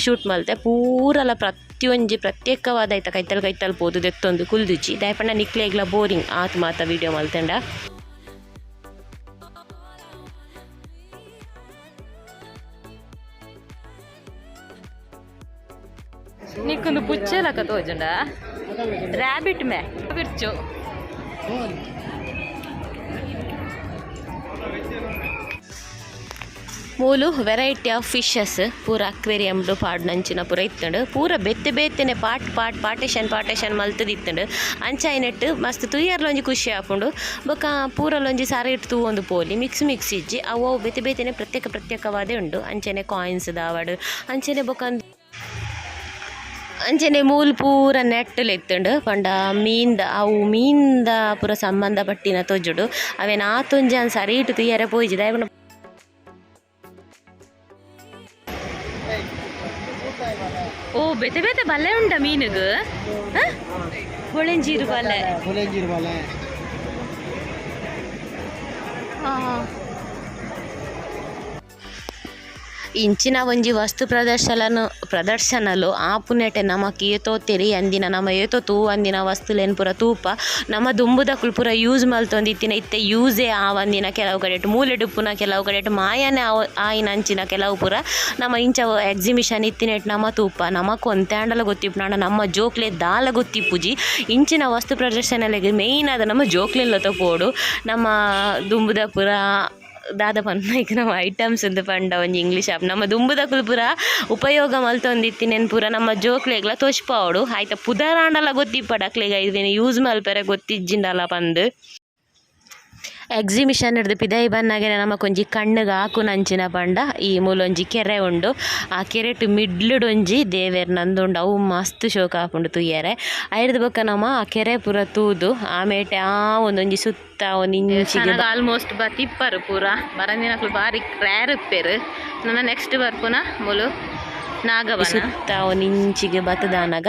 A: ಶೂಟ್ ಮಲ್ತೆ ಪೂರಲ ಪ್ರತಿಯೊಂಜಿ ಪ್ರತ್ಯೇಕವಾದ ಐತ ಕೈತಲ್ ಕೈತಲ್ ಪೋದು ದೆತ್ತೊಂದು ಕುಲ್ದುಜಿ ದಾಯೆ ಪಂಡ ನಿಕ್ಲೆಗ್ಲ ಬೋರಿಂಗ್ ಆತ್ ಮಾತ ವೀಡಿಯೋ ಮಲ್ತಂಡ.
B: ನಿಕ್ಕೊಂದು ಪುಚ್ಚೆಲಕ ತೋಜುಂಡ
A: ರಾಬಿಟ್ ಮೇ
B: ಬಿರ್ಚು.
A: ಮೂಲು ವೆರೈಟಿ ಆಫ್ ಫಿಶಸ್ ಪೂರ ಅಕ್ವೇರಿಯಂಡು ಪಾಡ್ನಂಚಿನ ಪೂರ ಇತ್ತುಂಡು. ಪೂರ ಬೆತ್ತೆ ಬೇತೆನೆ ಪಾಟ್ ಪಾಟ್ ಪಾರ್ಟೇಷನ್ ಪಾರ್ಟೇಷನ್ ಮಲ್ತುದಿತ್ತುಂಡು. ಅಂಚ ಐನೆಟ್ ಮಸ್ತ್ ತೂಯರ್ಲ ಒಂಜಿ ಖುಷಿ ಆಪುಂಡು. ಬೊಕ ಪೂರಲ ಒಂಜಿ ಸಾರ ಇಟ್ಟು ತೂವೊಂದು ಪೋಲಿ ಮಿಕ್ಸ್ ಮಿಕ್ಸ್ ಇಜ್ಜಿ ಅವು ಅವು ಬೇತೆ ಬೇತೆನೆ ಪ್ರತ್ಯೇಕ ಪ್ರತ್ಯೇಕವಾದೇ ಉಂಡು. ಅಂಚನೆ ಕಾಯಿನ್ಸ್ ದಾವಡ್ ಅಂಚನೆ ಬೊಕ ಅಂಚನೆ ಮೂಲು ಪೂರ ನೆಟ್ಟುಲು ಇತ್ತುಂಡು. ಪಂಡ ಮೀನ್ದ ಅವು ಮೀನ್ದ ಪೂರ ಸಂಬಂಧ ಪಟ್ಟಿನ ತೋಜುಡು. ಅವೇನ್ ಆತೊಂಜಿ ಅನ್ ಸರಿ ಇಟ್ಟು ತೂಯರೆ ಪೋಯಿಜಿ ದಾಯೆ ಪಂಡ
B: ಓ ಬೇತೆ ಬೇತೆ ಬಲ್ಲೆ ಉಂಡ ಮೀನುಗು
A: ಬೊಳೆಂಜೀರು ಬಲ್ಲೆ.
C: ಬೊಳೆಂಜೀರು ಬಲ್ಲೆ.
A: ಇಂಚಿನ ಒಂಜಿ ವಸ್ತು ಪ್ರದರ್ಶನಲು ಆಪುನೆಟೆ ನಮಕ್ ಏತೋ ತೆರಿ ಅಂದಿನ ನಮ ಏತೋ ತೂ ಅಂದಿನ ವಸ್ತುಲೆನ್ ಪೂರ ತೂಪ ನಮ ದುಂಬುದಕುಲು ಪೂರ ಯೂಸ್ ಮಲ್ತೊಂದಿತ್ತಿನ ಇತ್ತೆ ಯೂಸೇ ಆವಂದಿನ ಕೆಲವು ಕಡೆಟ್ ಮೂಲೆಡುಪ್ಪುನ ಕೆಲವು ಕಡೆಟ್ ಮಾಯನೆ ಆಯಿನ ಅಂಚಿನ ಕೆಲವು ಪೂರ ನಮ ಇಂಚ ಎಕ್ಸಿಬಿಷನ್ ಇತ್ತಿನೆಟ್ ನಮ ತೂಪ ನಮಕ್ ಒಂತೆ ಆಂಡಲ ಗೊತ್ತಿಪ್ಪುನಾಂಡ ನಮ್ಮ ಜೋಕ್ಲೆ ದಾಲ ಗೊತ್ತಿಪ್ಪುಜಿ. ಇಂಚಿನ ವಸ್ತು ಪ್ರದರ್ಶನಲೆಗ್ ಮೇಯ್ನ್ ಆದ್ ನಮ್ಮ ಜೋಕ್ಲೆನ್ಲ ತೂಪೊಡು. ನಮ್ಮ ದುಂಬುದ ಪೂರ ದಾದ ಪನ್ಪುನ ನಮ್ಮ ಐಟಮ್ಸ್ ಅಂದ್ ಪಂಡ ಒಂಜಿ ಇಂಗ್ಲೀಷ್ ಆಪ್ ನಮ್ಮ ದುಂಬುದಕುಲು ಪೂರ ಉಪಯೋಗ ಮಲ್ತೊಂದಿತ್ತಿನೆನ್ ಪೂರ ನಮ್ಮ ಜೋಕ್ಲೆಗ್ಲ ತೋಜ್ಪಾವೊಡು. ಐತ ಪುದರಾಂಡಲ ಗೊತ್ತಿಪ್ಪಡ್ ಅಕ್ಲೆಗ್ ಐವೆನ್ ಯೂಸ್ ಮಲ್ಪೆರೆ ಗೊತ್ತಿಜ್ಜಿಂಡಲ ಪಂದ್. ಎಕ್ಸಿಬಿಷನ್ ಡ್ದ್ ಪಿದಯಿ ಬನ್ನಗನೆ ನಮಕೊಂಜಿ ಕಣ್ಣುಗ್ ಆಕುನಂಚಿನ ಪಂಡ ಈ ಮೂಲೊಂಜಿ ಕೆರೆ ಉಂಡು. ಆ ಕೆರೆಟ್ ಮಿಡ್ಲ್ ಒಂಜಿ ದೇವೆರ್ನ ಉಂಡು ಅವು ಮಸ್ತ್ ಶೋಕು ಆಪುಂಡು ತೂಯೆರೆ. ಐರ್ದ್ ಬೊಕ ನಮ ಆ ಕೆರೆ ಪೂರ ತೂದು ಆಮೇಟೆ ಆ ಒಂದೊಂಜಿ ಸುತ್ತ ಒಂಜಿ ಇಂಚಿಗ್
B: ಆಲ್ಮೋಸ್ಟ್ ಬತ್ತಿಪ್ಪರು ಪೂರ ಬರಂದಿನಕುಲು ಬಾರಿ ರೇರ್ ಇಪ್ಪೆರ್. ನನ ನೆಕ್ಸ್ಟ್ ಬರ್ಪುನ ಮೂಲು ನಾಗವನ
A: ಸುತ್ತ ಒಂಜಿ ಇಂಚಿಗ್ ಬತ್ತುದಾನಗ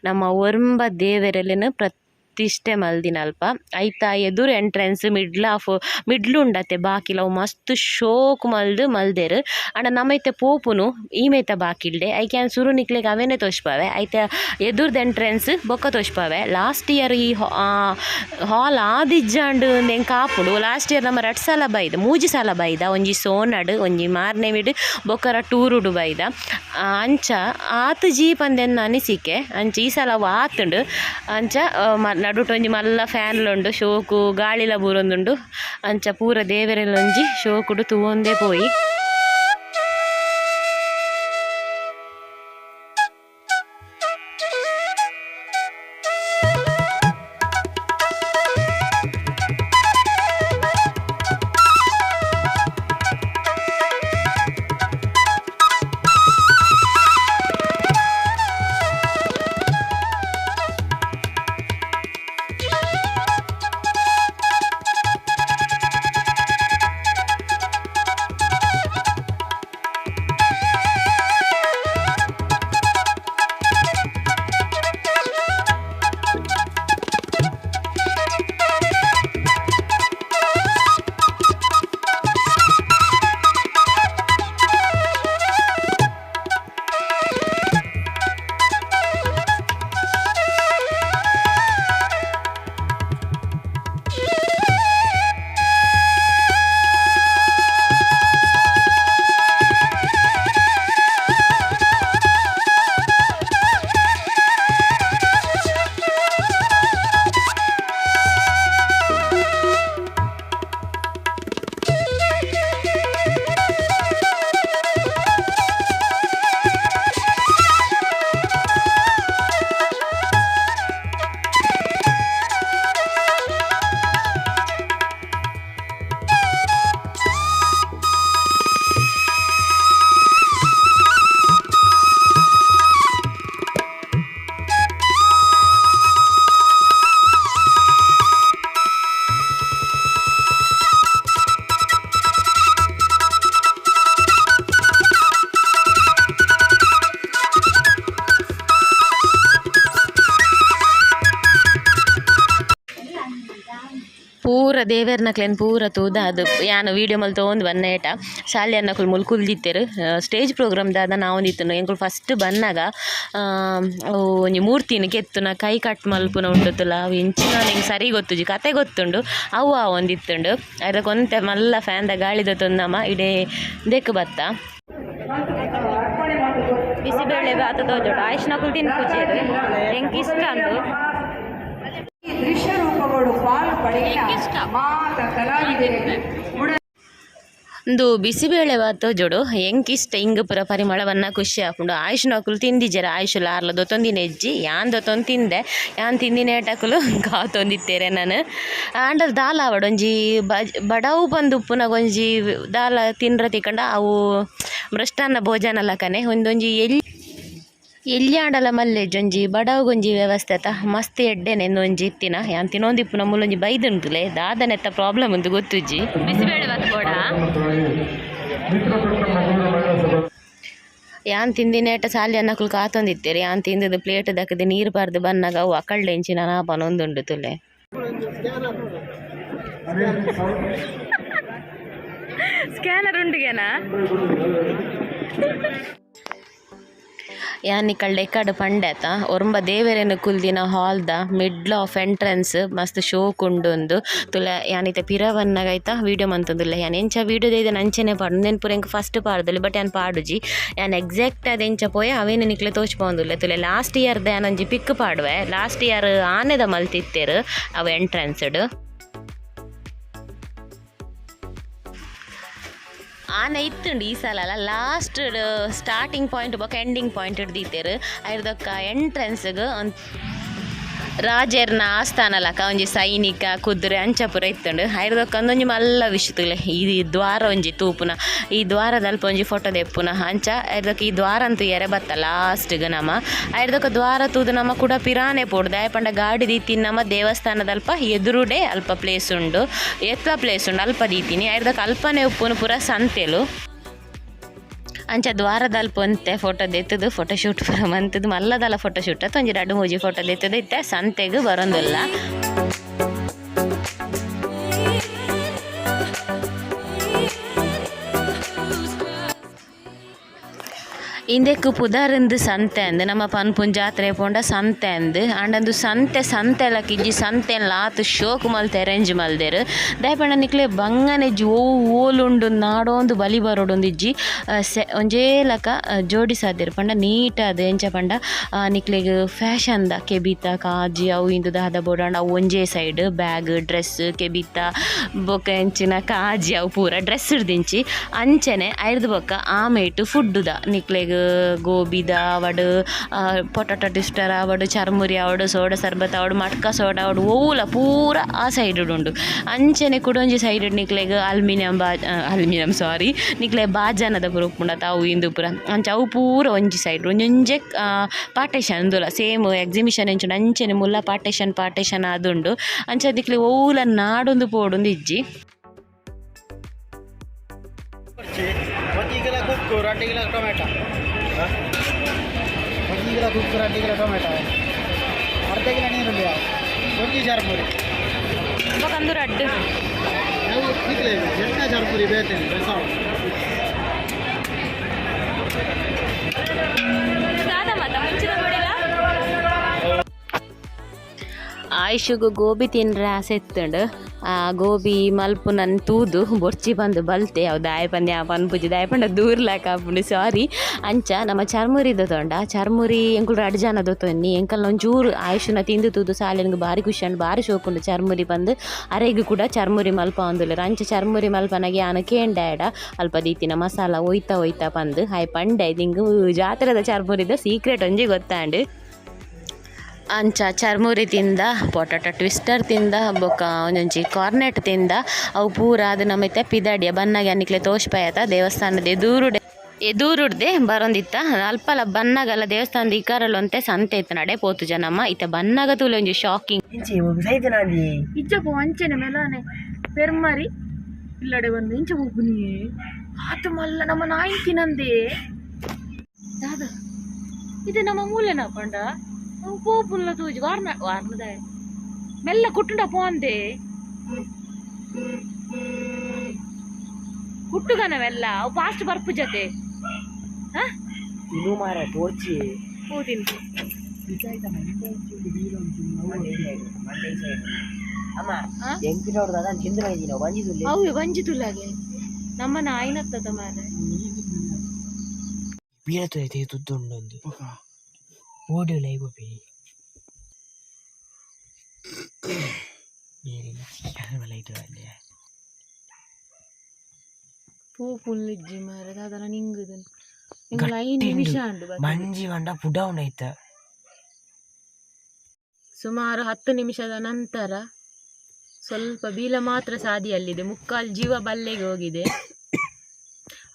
A: ನಮ್ಮ ಒರ್ಂಬ ದೇವೆರೆಲೆನ್ ಪ್ರತಿಷ್ಠೆ ಮಲ್ದಿನಲ್ಪ. ಐತ ಎದುರು ಎಂಟ್ರೆನ್ಸ್ ಮಿಡ್ಲ್ ಆಫ್ ಮಿಡ್ಲ್ ಉಂಡತೆ ಬಾಕಿಲ್ ಅವು ಮಸ್ತ್ ಶೋಕು ಮಲ್ದ್ ಮಲ್ದೆರ್. ಆಂಡ ನಮ ಇತ್ತೆ ಪೋಪುನು ಈ ಮೇತ ಬಾಕಿಲ್ಡೆ ಐಕ್ ಯಾನ್ ಸುರು ನಿಕ್ಲೆಗ್ ಅವೆನೆ ತೋಜ್ಪಾವೆ. ಐತ ಎದುರ್ದ ಎಂಟ್ರೆನ್ಸ್ ಬೊಕ್ಕ ತೋಜ್ಪಾವೆ. ಲಾಸ್ಟ್ ಇಯರ್ ಈ ಹಾಲ್ ಆದಿಜ್ಜಾಂಡ್ ಉಂದು ಎಂಕ್ ಆಪುಂಡು. ಲಾಸ್ಟ್ ಇಯರ್ ನಮ ರಡ್ಡ್ ಸಲ ಬೈದ ಮೂಜಿ ಸಲ ಬೈದ ಒಂಜಿ ಸೋನಡ್ ಒಂಜಿ ಮಾರ್ನೆಮಿಡ್ ಬೊಕ್ಕ ಟೂರುಡು ಬೈದ. ಅಂಚ ಆತ್ ಜೀಪ್ ಅಂದ್ ಎನ್ನ ಅನಿಸಿಕೆ. ಅಂಚ ಈ ಸಲ ಅವು ಆತುಂಡು. ಅಂಚ ನಡುಟ್ ಒಂಜಿ ಮಲ್ಲ ಫ್ಯಾನ್ ಲ ಉಂಡು ಶೋಕು ಗಾಳಿಲ ಬೂರೊಂದುಂಡು. ಅಂಚ ಪೂರ ದೇವೆರೆಲ ಒಂಜಿ ಶೋಕುಡು ತೂವೊಂದೇ ಪೋಯಿ. ಪೂರ ದೇವೆರ್ನಕ್ಲೆನ್ ಪೂರ ತೂದ ಅದು ಯಾನ್ ವೀಡಿಯೋ ಮಲ್ತೊಂದು ಬನ್ನೇಟ ಶಾಲ್ಯನಕುಲು ಮುಲ್ ಕುಲ್ದಿತ್ತೆರ್. ಸ್ಟೇಜ್ ಪ್ರೋಗ್ರಾಮ್ ದಾದ ನಾವೊಂದಿತ್ತುಂಡು. ಎಂಕುಲು ಫಸ್ಟ್ ಬನ್ನಗ ಅವು ಒಂಜಿ ಮೂರ್ತಿನ್ ಕೆತ್ತುನ ಕೈ ಕಟ್ ಮಲ್ಪುನ ಉಂಡುತ್ತುಲ, ಅವು ಎಂಚಿನ ಎಂಕ್ ಸರಿ ಗೊತ್ತುಜಿ, ಕತೆ ಗೊತ್ತುಂಡು, ಅವು ಆವೊಂದಿತ್ತುಂಡು. ಐದಕ್ಕೆ ಒಂತೆ ಮಲ್ಲ ಫ್ಯಾನ್ದ ಗಾಳಿದ ತೊಂದಮ್ಮ ಇಡೇ ದೆಕ್ಕು ಬತ್ತ. ಬಿಸಿಬೇಳೆ ಬಾತ್ ತೋಜೋಡು ಆಯುಷ್ನಕುಲು ತಿನ್ಪುಜೆರ್, ಎಂಕ್ ಇಷ್ಟ ಅಂದು.
C: ಈ ದೃಶ್ಯ ರೂಪಗಳು ಪಾಲು ಪಡೆಯಿನ ಮಾತ ಕಲಾವಿದರಿಗೆ
A: ಉಂದು ಬಿಸಿಬೇಳೆ ಬಾತ್ ತೋಜೋಡು ಎಂಕ್ ಇಷ್ಟ. ಇಂಗ್ ಪೂರ ಪರಿಮಳವನ್ನ ಖುಷಿ ಆಪುಂಡು. ಆಯುಷ್ನಕುಲು ತಿಂದಿಜೆರ್, ಆಯುಷ್ ಆರ್ಲ ದೊತ್ತೊಂದಿನ ಹೆಜ್ಜಿ ಯಾನ್ ದೊತ್ತೊಂದು ತಿಂದೆ. ಯಾನ್ ತಿಂದಿನೇಟಕುಲು ಕಾತೊಂದಿತ್ತೇರೆ ನಾನು. ಆಂಡಲ ದಾಲ ಆವಡ್ ಒಂಜಿ ಬಡವು ಪಂದ್ ಉಪ್ಪುನಗ ಒಂಜಿ ದಾಲ ತಿನ್ರ ತಿಕ್ಕಂಡ ಅವು ಮೃಷ್ಟಾನ್ನ ಭೋಜನ ಲಕನೆ. ಒಂದೊಂಜಿ ಎಲ್ಲಿ ಎಲ್ಯಾಂಡಲ ಮಲ್ಲೆಜ್ಜಿ ಒಂಜಿ ಬಡವುಗೊಂಜಿ ವ್ಯವಸ್ಥೆ ಅತ ಮಸ್ತ್ ಎಡ್ಡೆನೆ. ಒಂಜಿ ಇತ್ತಿನ ಯಾನ್ ತಿನೊಂದಿಪ್ಪುನ ಮೂಲೊಂಜಿ ಬೈದುಂಡುಲೆ ದಾದನೆತ್ತ ಪ್ರಾಬ್ಲಮ್ ಉಂದು ಗೊತ್ತುಜ್ಜಿ. ಬಿಸಿಬೇಳೆ ಬಾತ್ ಬೋಡ ಯಾನ್ ತಿಂದಿನೇಟ ಸಾಲಿ ಅನ್ನಕುಲು ಕಾತೊಂದಿತ್ತೆರ್. ಯಾನ್ ತಿಂದದು ಪ್ಲೇಟ್ ದಕ್ಕದು ನೀರು ಪಾರ್ದು ಬನ್ನಗ ಅವು ಅಕಲ್ಡ್ ಎಂಚಿನ ಪನೊಂದುಂಡು ತುಲೆ. ಸ್ಕ್ಯಾನರ್ ಉಂಡುಗೆನಾ? ಯಾನ್ ನಿಕಲ್ಡ ಎಕ್ಕಡ್ ಪಂಡೆ ಅತ ಒರ್ಂಬ ದೇವೆರೆನ್ ಕುಲ್ದಿನ ಹಾಲ್ದ ಮಿಡ್ಲ್ ಆಫ್ ಎಂಟ್ರೆನ್ಸ್ ಮಸ್ತ್ ಶೋಕ್ ಉಂಡು ಉಂದು ತುಲೆ. ಯಾನ್ ಇತ್ತೆ ಪಿರ ಬನ್ನಗ ಐತ ವೀಡಿಯೋ ಮಂತೊಂದುಲ್ಲೆ. ಯಾನ್ ಎಂಚ ವೀಡಿಯೋ ದೈದೆನ ಅಂಚನೆ ಪಾಡು ನೆನ್ ಪೂರ ಎಂಕ್ ಫಸ್ಟ್ ಪಾಡ್ದೊಲಿ, ಬಟ್ ಯಾನ್ ಪಾಡುಜಿ. ಯಾನ್ ಎಕ್ಸಾಕ್ಟ್ ಆದ್ ಎಂಚ ಪೋಯೆ ಅವೇನು ನಿಕ್ಲೆ ತೋಜ್ಪಾವೊಂದುಲ್ಲೆ ತುಲೆ. ಲಾಸ್ಟ್ ಇಯರ್ದ ಯಾನ್ ಒಂಜಿ ಪಿಕ್ ಪಾಡುವೆ. ಲಾಸ್ಟ್ ಇಯರ್ ಆನೆದ ಮಲ್ತಿತ್ತೆರ್ ಅವು ಎಂಟ್ರೆನ್ಸ್ಡ್. ಆನೆ ಇತ್ತುಂಡು ಈ ಸಲ ಅಲ್ಲ ಲಾಸ್ಟ್ ಸ್ಟಾರ್ಟಿಂಗ್ ಪಾಯಿಂಟ್ ಬೊಕ ಎಂಡಿಂಗ್ ಪಾಯಿಂಟ್ ದೀತೆರ್. ಐರ್ದೊಕ್ಕ ಎಂಟ್ರೆನ್ಸ್ಗ್ ರಾಜೆರ್ನ ಆಸ್ಥಾನ ಲಕ ಒಂಜಿ ಸೈನಿಕ ಕುದುರೆ ಅಂಚ ಪೂರ ಇತ್ತುಂಡು. ಐರ್ದೊಕ್ಕ ಒಂದೊಂಜಿ ಮಲ್ಲ ವಿಷಯ ತೂಲೆ, ಈ ದ್ವಾರ ಒಂಜಿ ತೂಪುನ, ಈ ದ್ವಾರದಲ್ಪ ಒಂಜಿ ಫೋಟೋ ದೆಪ್ಪುನ ಅಂಚ. ಐರ್ದೊಕ್ಕ ಈ ದ್ವಾರ ಅಂತೂ ಬತ್ತ ಲಾಸ್ಟ್ಗ್ ನಮ. ಐರ್ದೊಕ್ಕ ದ್ವಾರ ತೂದು ನಮ ಕುಡ ಪಿರಾನೆ ಪೋಡು. ದಾಯೆ ಪಂಡ ಗಾಡಿ ದೀತಿನ ನಮ ದೇವಸ್ಥಾನದಲ್ಪ ಎದುರುಡೆ ಅಲ್ಪ ಪ್ಲೇಸ್ ಉಂಡು, ಎತ್ಲ ಪ್ಲೇಸ್ ಉಂಡು, ಅಲ್ಪ ದೀತಿನಿ. ಐರ್ದೊಕ್ಕ ಅಲ್ಪನೆ ಉಪ್ಪುನು ಪೂರ ಸಂತೆಲು. ಅಂಚ ದ್ವಾರದಲ್ಪ ಒಂತೆ ಫೋಟೋ ದೆತ್ತದು ಫೋಟೋ ಶೂಟ್ ಪೂರ ಮಂತುದು ಮಲ್ಲದಲ ಫೋಟೋ ಶೂಟ್ ಅತ್ತ ಒಂಜಿ ರಡ್ಡ್ ಮೂಜಿ ಫೋಟೋ ದೆತ್ತದು ಇತ್ತೆ ಸಂತೆಗ್ ಬರೊಂದುಲ್ಲ. ಇಂದೆಕ್ ಪುದರಿಂದ್ ಸಂತೆ ಅಂದ್ ನಮ್ಮ ಪನ್ಪುನ ಜಾತ್ರೆ ಪೋಂಡ ಸಂತೆ ಅಂದ್. ಆಂಡ ಉಂದು ಸಂತೆ ಸಂತೆ ಲಕಿಜ್ಜಿ, ಸಂತೆನ್ಲ ಆತ್ ಶೋಕು ಮಲ್ತ್ ಅರೇಂಜ್ ಮಲ್ದೆರ್. ದಾಯೆ ಪಂಡ ನಿಕ್ಲೆ ಬಂಗನೆಜ್ಜಿ ಒವು ಓಲುಂಡು ನಾಡೊಂದು ಬಲಿ ಬರೊಡೊಂದಿಜ್ಜಿ. ಒಂಜೇ ಲಕ ಜೋಡಿಸಾದೆರ್ ಪಂಡ ನೀಟಾದ್. ಎಂಚ ಪಂಡ ನಿಕ್ಲೆಗ್ ಫ್ಯಾಷನ್ ದ ಕೆಬಿತ ಕಾಜಿ ಅವು ಇಂದು ದಾದ ಬೋಡಾಂಡ ಅವು ಒಂಜೇ ಸೈಡ್, ಬ್ಯಾಗ್ ಡ್ರೆಸ್ ಕೆಬಿತ ಬೊಕ ಎಂಚಿನ ಕಾಜಿ ಅವು ಪೂರ ಡ್ರೆಸ್ ದಿಂಚಿ ಅಂಚನೆ. ಐರ್ದ್ ಬೊಕ್ಕ ಆಮೇಟ್ ಫುಡ್ಡುದ ನಿಕ್ಲೆಗ್ ಗೋಬಿದ ಆವಡ್, ಪೊಟೊಟೊ ಟ್ವಿಸ್ಟರ್ ಆವಡ್, ಚರ್ಮುರಿ ಆವಡ್, ಸೋಡಾ ಸರ್ಬತ್ ಆವಡ್, ಮಟ್ಕಾ ಸೋಡಾ ಆವಡ್, ಒವುಲ ಪೂರ ಆ ಸೈಡ್ ಉಂಡು. ಅಂಚನೆ ಕುಡೊಂಜಿ ಸೈಡ್ ನಿಕ್ಲೆಗ್ ಅಲ್ಯೂಮಿನಿಯಂ ಬಾ ಅಲ್ಯೂಮಿನಿಯಂ ಸಾರಿ ನಿಕ್ಲೆ ಬಾಜನದ ಪೂರ ಉಪ್ಪುಂಡತ ಅವು ಇಂದು ಪೂರ ಅಂಚ ಅವು ಪೂರ ಒಂಜಿ ಸೈಡ್ ಒಂಜೊಂಜೆ ಪಾರ್ಟೇಷನ್ ಉಂದುಲ ಸೇಮ್ ಎಕ್ಸಿಬಿಷನ್ ಎಂಚ ಉಂಡು ಅಂಚನೆ ಮುಲ್ಲ ಪಾರ್ಟೇಷನ್ ಪಾರ್ಟೇಷನ್ ಆದುಂಡು. ಅಂಚ ನಿಕ್ಲೆ ಒವುಲ ನಾಡೊಂದು ಪೋಡೊಂದು ಇಜ್ಜಿ.
D: ಒಂಜಿ ಕಿಲೋ ಕುಕ್ಕು, 2 ಕಿಲೋ ಟೊಮೆಟೊ. 1 ಕಿಲೋ ಕುಕ್ಕು, 2 ಕಿಲೋ ಟೊಮೆಟೊ, ಅರ್ಧ ಕಿಲೋ ನೀರುಳ್ಳಿ, ಒಂಜಿ ಚರ್ಮುರಿ.
A: ಬೊಕ ರಡ್ಡ್
D: ಎಣ್ಣೆ ಚರ್ಮುರಿ ಬೇತೇನೆ ಬೆಸ.
A: ಆಯುಷುಗು ಗೋಬಿ ತಿನ್ರೆ ಆಸೆ ಇತ್ತುಂಡು. ಆ ಗೋಬಿ ಮಲ್ಪುನನ್ ತೂದು ಬೊರ್ಚಿ ಬಂದು ಬಲ್ತೆ. ಅವು ದಾಯೆ ಪಂದ್ ಯಾ ಪನ್ಪುಜಿ, ದಾಯೆ ಪಂಡ ದೂರ್ಲಾಕ ಆಪುಂಡು, ಸಾರಿ. ಅಂಚ ನಮ್ಮ ಚರ್ಮುರಿ ದೊತೊಂಡ ಚರ್ಮುರಿ ಎಂಕುಲು ರಡ್ಡ್ ಜನ ದೊತೊನ್ನಿ. ಎಂಕಲ್ನ ಒಂಚೂರು ಆಯುಷುನ ತಿಂದು ತೂದು ಸಾಲೆನ್ಗ್ ಬಾರಿ ಖುಷಿ ಆಂಡ್, ಬಾರಿ ಶೋಕುಂಡು ಚರ್ಮುರಿ ಪಂದ್. ಅರೆಗ್ ಕೂಡ ಚರ್ಮುರಿ ಮಲ್ಪಾವೊಂದುಲ್ಲೆರ್. ಅಂಚ ಚರ್ಮುರಿ ಮಲ್ಪನಗ ಯಾನ್ ಕೇಂಡೆ ಅಲ್ಪ ದೀತಿನ ಮಸಾಲ ಒಯ್ತ ಒಯ್ತ ಪಂದ್. ಆಯೆ ಪಂಡೆ ದಿಂಗ್ ಜಾತ್ರೆದ ಚರ್ಮುರಿದ ಸೀಕ್ರೆಟ್ ಒಂಜಿ ಗೊತ್ತಾಂಡ್. ಅಂಚ ಚರ್ಮುರಿ ತಿಂದ, ಪೊಟೊಟೊ ಟ್ವಿಸ್ಟರ್ ತಿಂದ, ಬೊಕ ಒಂಜೊಂಜಿ ಕಾರ್ನೆಟ್ ತಿಂದ. ಅವು ಪೂರ ಅದು ನಮ್ಮ ಇತ್ತೆ ಪಿದಾಡಿಯ ಬನ್ನಗ ನಿಕ್ಲೆ ತೋಜ್ಪಾಯತ. ದೇವಸ್ಥಾನದ ಎದುರುಡೆ ಎದುರುಡ್ದೆ ಬರೊಂದಿತ್ತ. ಅಲ್ಪಲ ಬನ್ನಗಲ ದೇವಸ್ಥಾನದ ಇಕಾರಲ್ ಒಂತೆ ಸಂತೆ ಇತ್ತು ನಡೆ ಪೋತು ಜನಮ್ಮ. ಇತ್ತೆ ಬನ್ನಗ ತೂಲೆ ಒಂಜಿ ಶಾಕಿಂಗ್.
B: ಇಜ್ಜಪ್ಪ ಅಂಚನೆ ಮೆಲಾನೆ ಪೆರ್ಮರಿ ಇಲ್ಲಡೆ ಬಂದು ಇಂಚ ಹೋಗುನಿ ಆತು ಮಲ್ಲ ನಮ್ಮ ನಾಯಿ ತಿನ್ನಂದೆ ದಾದ ಇದು ನಮ್ಮ ಮೂಲೆನ ಪಂಡ ಪೋಪುಲ್ಲ ತೂಜಿ ವಾರ್ನ ವಾರ್ನದ ಮೆಲ್ಲ ಕುಟ್ಟುಂಡ ಪೋಂದೆ. ಹುಟ್ಟುಗನವೆಲ್ಲ ಅವು ಫಾಸ್ಟ್ ಬರ್ಪು ಜೊತೆ.
A: ಇನ್ನು ಮಾರ ಪೋರ್ಚಿ.
B: ಪೂತಿನ.
A: ಅಮ್ಮ, ಎಂಕಿನವ್ರದ್ದು ಅದಾನ ತಿಂದ್ರೆ ನಾವು ಬಂದಿದ್ದು.
B: ಅವು ಬಂಜಿ ತುಲ್ಲಾಗೆ ನಮ್ಮ ನಾಯಿನತ್ತದ ಮಾರೆ.
A: ಬೀಳತೈತೆ ತುದ್ದುಂಡೊಂದು ಓಡಿ ಲೈವ್ ಬಿ ಬೇರೆ.
B: ಪೂ ಪುಲ್ಲಿಜ್ಜಿ ಮಾರೆ, ದಾದನ ನಿಂಗುದನ್ ನಿಂಗುಲ 5 ನಿಮಿಷ ಉಂಡು ಬರ್ತದೆ.
A: ಮಂಜಿ వంಡ ಪುಡ ಉಂಡೈತ.
B: ಸುಮಾರು 10 ನಿಮಿಷದ ನಂತರ ಸ್ವಲ್ಪ ಬೀಲ ಮಾತ್ರ ಸಾದಿಯಲ್ಲಿದೆ, ಮುಕ್ಕಾಲು ಜೀವ ಬಲ್ಲೆಗೆ ಹೋಗಿದೆ.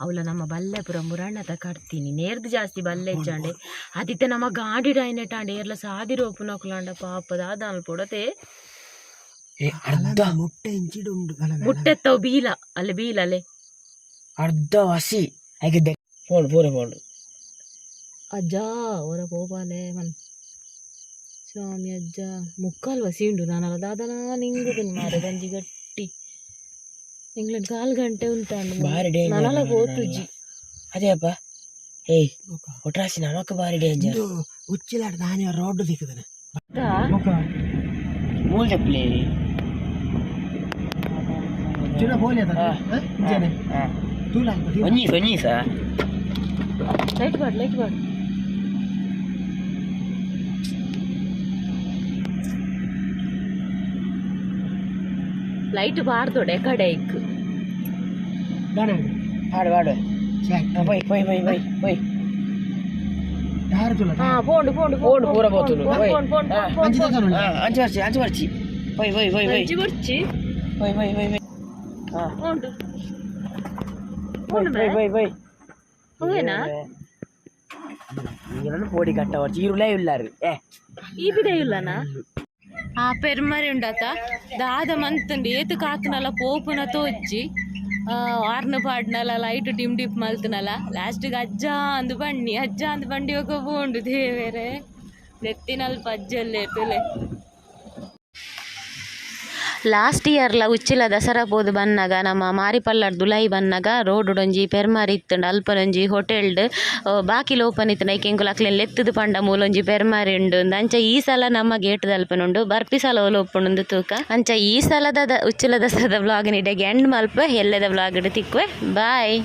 B: ಅವಳ ನಮ್ಮ ಬಲ್ಲೆ ಪುರ ಮುರಣ್ಣತ ಕಟ್ತೀನಿ ನೇರ್ದು ಜಾಸ್ತಿ ಬಲ್ಲೆ ಇಚ್ಚಾಂಡೆ ಅದಿತ್ತೆ ನಮ್ಮ ಗಾಡಿ ಡೈನೆಟಾಂಡೆ ಏರ್ಲ ಸಾದಿರೋ ಪುನಕುಲಾಂಡ ಪಾಪ ದಾದ ಪೊಡತೆ.
A: ಅರ್ಧ
D: ಮುಟ್ಟೆ ಇಂಚಿಡು ಉಂಡು.
B: ಮುಟ್ಟೆತ್ತವು ಬೀಲ ಅಲ್ಲಿ ಬೀಲ ಅಲ್ಲೇ.
A: ಅರ್ಧ ಹಸಿ ಐಕೆ ಫೋನ್ ಪೂರ ಫೋನ್.
B: ಅಜ್ಜ ಅವರ ಪೋಪಾಲೆ ಮನ್ ಸ್ವಾಮಿ ಅಜ್ಜ ಮುಕ್ಕಾಲು ವಸಿ ಉಂಡು ನಾನಲ್ಲ ದಾದನ ನಿಂಗುದನ್ ಮಾರೆ ಗಂಜಿ ಗಟ್ಟಿ ಇಂಗ್ಲೆಂಡ್ ಕಾಲು ಗಂಟೆ ಉಂಟಾಂಡು.
A: ಬಾರಿ danger.
B: ನನಲ ಪೋತುಜಿ.
A: ಅದೇ ಅಪ್ಪ, ಏಯ್ ಒಟ್ರಾಸಿ ನಮಕ್ ಬಾರಿ ಡೇಂಜರ್.
D: ಉಚ್ಚಿಲಾಟ ದಾನಿ ರೋಡ್ ದಿಕ್ಕದನೆ.
A: ಮೂಲ ತಪ್ಪಲೆ.
D: ಚಿನ್ನ ಬೋಲಿ ಅದ ಇಂಚನೆ ತೂಲ.
A: ಒಂಜಿ ಒಂಜಿ ಸಾ.
B: ಲೈಟ್ ಬಾಡ್, ಲೈಟ್ ಬಾಡ್. ಲೈಟ್ ಬಾರ್ದೊಡೆ ಕಡೆ ಇಕ್.
A: ಪಾಡು ಪಾಡು, ಪೊಯ್ ಪೊಯ್ ಪೊಯ್ ಪೊಯ್ ಪೊಯ್.
D: ಯಾರು ತುಲ?
B: ಹಾ, ಪೋಂಡು ಪೋಂಡು.
A: ಪೋಂಡು, ಪೂರ ಪೋತುಂಡು. ಪೊಯ್.
B: ಪೋಂಡು ಪೋಂಡು.
D: ಅಂಚಿದ.
A: ಅಂಚು ಬರ್ಚಿ, ಅಂಚು ಬರ್ಚಿ, ಪೊಯ್ ಪೊಯ್ ಪೊಯ್ ಪೊಯ್.
B: ಅಂಚಿ ಬರ್ಚಿ.
A: ಪೊಯ್ ಪೊಯ್ ಪೊಯ್ ಪೊಯ್, ಹಾ.
B: ಪೋಂಡು.
A: ಪೊಯ್ ಪೊಯ್ ಪೊಯ್ ಪೊಯ್.
B: ಹೂವೇನಾ?
A: ನೀನು ಪೋಡಿ ಕಟ್ಟ ಬರ್ಚಿ, ಈರುಲೇ ಇಲ್ಲಾರು ಏ.
B: ಈ ಬಿಡ ಇಲ್ಲನಾ? ಆ ಪೆರ್ಮರಿ ಉಂಡತ ದಾದ ಮಂತುಂಡು ಏತು ಕಾತುನಲ ಪೋಪುನ ತೋಜ್ಜಿ ಆರ್ನ ಪಾಡ್ನಲ ಲೈಟ್ ಡಿಮ್ ಡಿಪ್ ಮಲ್ತನಲ ಲಾಸ್ಟಿಗೆ ಅಜ್ಜ ಅಂದು ಬಣ್ಣಿ ಅಜ್ಜ ಅಂದು ಬಂಡಿ ಹೋಗ ಪೋಂಡು. ದೇವೇರೆ, ನೆತ್ತಿನಲ್ಪ ಅಜ್ಜಲ್ಲೇ ತುಲೆ.
A: ಲಾಸ್ಟ್ ಇಯರ್ಲ ಉಚ್ಚಿಲ ದಸರಾ ಪೋದು ಬನ್ನಗ ನಮ್ಮ ಮಾರಿಪಲ್ಲಡ್ ದುಲಾಯಿ ಬನ್ನಗ ರೋಡ್ ಒಂಜಿ ಪೆರ್ಮಾರಿ ಇತ್ತುಂಡು. ಅಲ್ಪನೊಂಜಿ ಹೋಟೆಲ್ಡ್ ಬಾಕಿಲ್ ಓಪನ್ ಇತ್ತುಂಡು. ಐಕ್ ಎಂಕುಲು ಅಕ್ಲೆನ್ ಲೆತ್ತುದು ಪಂಡ ಮೂಲೊಂಜಿ ಪೆರ್ಮಾರಿ ಉಂಡು ಅಂದ್. ಅಂಚ ಈ ಸಲ ನಮ್ಮ ಗೇಟ್ ದಲ್ಪನುಂಡು, ಬರ್ಪಿ ಸಲ ಓಲು ಉಪ್ಪುಂಡು ತೂಕ. ಅಂಚ ಈ ಸಲದ ಉಚ್ಚಿಲ ದಸರಾದ ವ್ಲಾಗ್ ಇಡೆಗ್ ಎಂಡ್ ಮಲ್ಪ. ಎಲ್ಲೆದ ವ್ಲಾಗ್ ತಿಕ್ವೆ, ಬಾಯ್.